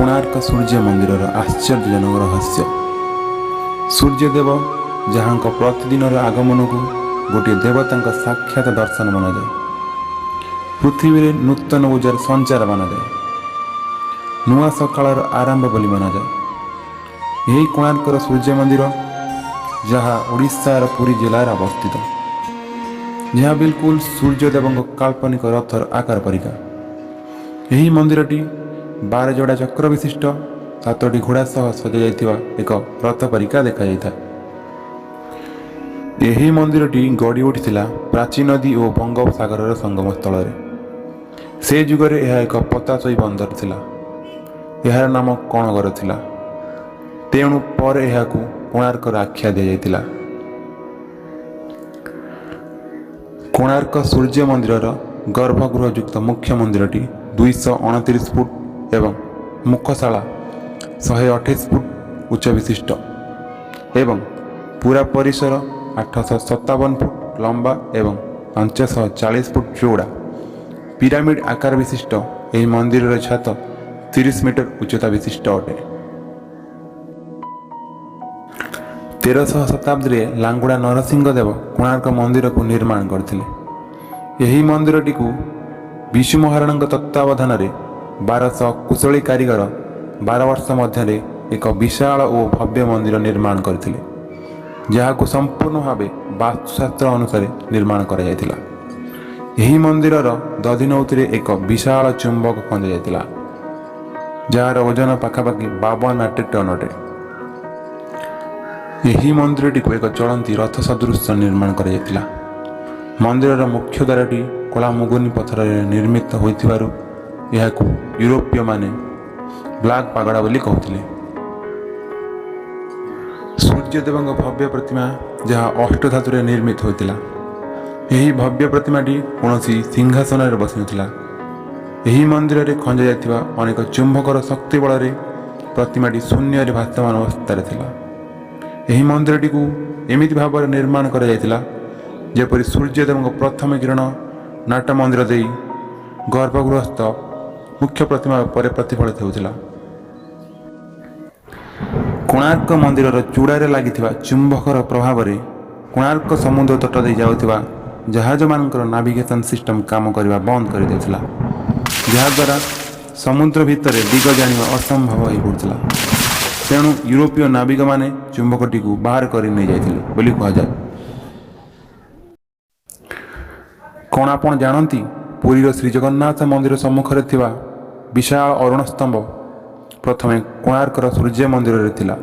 କୋଣାର୍କ ସୂର୍ଯ୍ୟ ମନ୍ଦିରର ଆଶ୍ଚର୍ଯ୍ୟଜନକ ରହସ୍ୟ। ସୂର୍ଯ୍ୟଦେବ, ଯାହାଙ୍କ ପ୍ରତିଦିନର ଆଗମନକୁ ଗୋଟିଏ ଦେବତାଙ୍କ ସାକ୍ଷାତ ଦର୍ଶନ ମନାଯାଏ, ପୃଥିବୀରେ ନୂତନ ଉର୍ଜାର ସଞ୍ଚାର ମନାଯାଏ, ନୂଆ ସକାଳର ଆରମ୍ଭ ବୋଲି ମନାଯାଏ। ଏହି କୋଣାର୍କର ସୂର୍ଯ୍ୟ ମନ୍ଦିର, ଯାହା ଓଡ଼ିଶାର ପୁରୀ ଜିଲ୍ଲାରେ ଅବସ୍ଥିତ, ଯାହା ବିଲକୁଲ ସୂର୍ଯ୍ୟଦେବଙ୍କ କାଳ୍ପନିକ ରଥର ଆକାର ପରିକା। ଏହି ମନ୍ଦିରଟି 12 ଯୋଡ଼ା ଚକ୍ର ବିଶିଷ୍ଟ ସାତୋଟି ଘୋଡ଼ା ସହ ସଜାଯାଇଥିବା ଏକ ରଥ ପରିକା ଦେଖାଯାଇଥାଏ। ଏହି ମନ୍ଦିରଟି ଗଢ଼ି ଉଠିଥିଲା ପ୍ରାଚୀ ନଦୀ ଓ ବଙ୍ଗୋପସାଗରର ସଙ୍ଗମ ସ୍ଥଳରେ। ସେ ଯୁଗରେ ଏହା ଏକ ପୋତାଶ୍ରୟୀ ବନ୍ଦର ଥିଲା। ଏହାର ନାମ କଣଗର ଥିଲା। ତେଣୁ ପରେ ଏହାକୁ କୋଣାର୍କର ଆଖ୍ୟା ଦିଆଯାଇଥିଲା। କୋଣାର୍କ ସୂର୍ଯ୍ୟ ମନ୍ଦିରର ଗର୍ଭଗୃହଯୁକ୍ତ ମୁଖ୍ୟ ମନ୍ଦିରଟି 229 ଫୁଟ ଏବଂ ମୁଖଶାଳା 128 ଫୁଟ ଉଚ୍ଚ ବିଶିଷ୍ଟ ଏବଂ ପୁରା ପରିସର 857 ଫୁଟ ଲମ୍ବା ଏବଂ 540 ଫୁଟ ଚଉଡ଼ା। ପିରାମିଡ୍ ଆକାର ବିଶିଷ୍ଟ ଏହି ମନ୍ଦିରର ଛାତ 30 ମିଟର ଉଚ୍ଚତା ବିଶିଷ୍ଟ ଅଟେ। 13ଶହ ଶତାବ୍ଦୀରେ ଲାଙ୍ଗୁଡ଼ା ନରସିଂହ ଦେବ କୋଣାର୍କ ମନ୍ଦିରକୁ ନିର୍ମାଣ କରିଥିଲେ। ଏହି ମନ୍ଦିରଟିକୁ ବିଶୁ ମହାରଣାଙ୍କ ତତ୍ତ୍ୱାବଧାନରେ 1200 କୁଶଳୀ କାରିଗର 12 ବର୍ଷ ମଧ୍ୟରେ ଏକ ବିଶାଳ ଓ ଭବ୍ୟ ମନ୍ଦିର ନିର୍ମାଣ କରିଥିଲେ, ଯାହାକୁ ସମ୍ପୂର୍ଣ୍ଣ ଭାବେ ବାସ୍ତୁଶାସ୍ତ୍ର ଅନୁସାରେ ନିର୍ମାଣ କରାଯାଇଥିଲା। ଏହି ମନ୍ଦିରର ଦଧିନଉତିରେ ଏକ ବିଶାଳ ଚୁମ୍ବକ ଖଞ୍ଜାଯାଇଥିଲା, ଯାହାର ଓଜନ ପାଖାପାଖି 52 ମେଟ୍ରିକ୍ ଟନ୍ ଅଟେ। ଏହି ମନ୍ଦିରଟିକୁ ଏକ ଚଳନ୍ତି ରଥ ସଦୃଶ ନିର୍ମାଣ କରାଯାଇଥିଲା। ମନ୍ଦିରର ମୁଖ୍ୟ ଦ୍ୱାରଟି କଳା ମୁଗୁନି ପଥରରେ ନିର୍ମିତ ହୋଇଥିବାରୁ ଏହାକୁ ୟୁରୋପୀୟମାନେ ବ୍ଲାକ୍ ପାଗଡ଼ା ବୋଲି କହୁଥିଲେ। ସୂର୍ଯ୍ୟଦେବଙ୍କ ଭବ୍ୟ ପ୍ରତିମା, ଯାହା ଅଷ୍ଟଧାତୁରେ ନିର୍ମିତ ହୋଇଥିଲା। ଏହି ଭବ୍ୟ ପ୍ରତିମାଟି କୌଣସି ସିଂହାସନରେ ବସିନଥିଲା। ଏହି ମନ୍ଦିରରେ ଖଞ୍ଜାଯାଇଥିବା ଅନେକ ଚୁମ୍ବକର ଶକ୍ତି ବଳରେ ପ୍ରତିମାଟି ଶୂନ୍ୟରେ ଭାସମାନ ଅବସ୍ଥାରେ ଥିଲା। ଏହି ମନ୍ଦିରଟିକୁ ଏମିତି ଭାବରେ ନିର୍ମାଣ କରାଯାଇଥିଲା, ଯେପରି ସୂର୍ଯ୍ୟଦେବଙ୍କ ପ୍ରଥମ କିରଣ ନାଟ ମନ୍ଦିର ଦେଇ ଗର୍ଭଗୃହସ୍ଥ ମୁଖ୍ୟ ପ୍ରତିମା ଉପରେ ପ୍ରତିଫଳିତ ହେଉଥିଲା। କୋଣାର୍କ ମନ୍ଦିରର ଚୂଡ଼ାରେ ଲାଗିଥିବା ଚୁମ୍ବକର ପ୍ରଭାବରେ କୋଣାର୍କ ସମୁଦ୍ର ତଟ ଦେଇ ଯାଉଥିବା ଜାହାଜମାନଙ୍କର ନାଭିଗେସନ୍ ସିଷ୍ଟମ୍ କାମ କରିବା ବନ୍ଦ କରିଦେଉଥିଲା, ଯାହାଦ୍ୱାରା ସମୁଦ୍ର ଭିତରେ ଦିଗ ଜାଣିବା ଅସମ୍ଭବ ହୋଇପଡ଼ୁଥିଲା। ତେଣୁ ୟୁରୋପୀୟ ନାବିକମାନେ ଚୁମ୍ବକଟିକୁ ବାହାର କରି ନେଇଯାଇଥିଲେ ବୋଲି କୁହାଯାଏ। କ'ଣ ଆପଣ ଜାଣନ୍ତି, ପୁରୀର ଶ୍ରୀଜଗନ୍ନାଥ ମନ୍ଦିର ସମ୍ମୁଖରେ ଥିବା ବିଶାଳ ଅରୁଣ ସ୍ତମ୍ଭ ପ୍ରଥମେ କୋଣାର୍କର ସୂର୍ଯ୍ୟ ମନ୍ଦିରରେ ଥିଲା,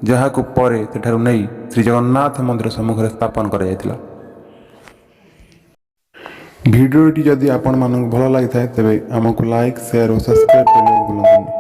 ଯାହାକୁ ପରେ ସେଠାରୁ ନେଇ ଶ୍ରୀଜଗନ୍ନାଥ ମନ୍ଦିର ସମ୍ମୁଖରେ ସ୍ଥାପନ କରାଯାଇଥିଲା? ଭିଡ଼ିଓଟି ଯଦି ଆପଣମାନଙ୍କୁ ଭଲ ଲାଗିଥାଏ, ତେବେ ଆମକୁ ଲାଇକ୍, ସେୟାର ଓ ସବସ୍କ୍ରାଇବ୍ କରିବାକୁ ଭୁଲନ୍ତୁନି।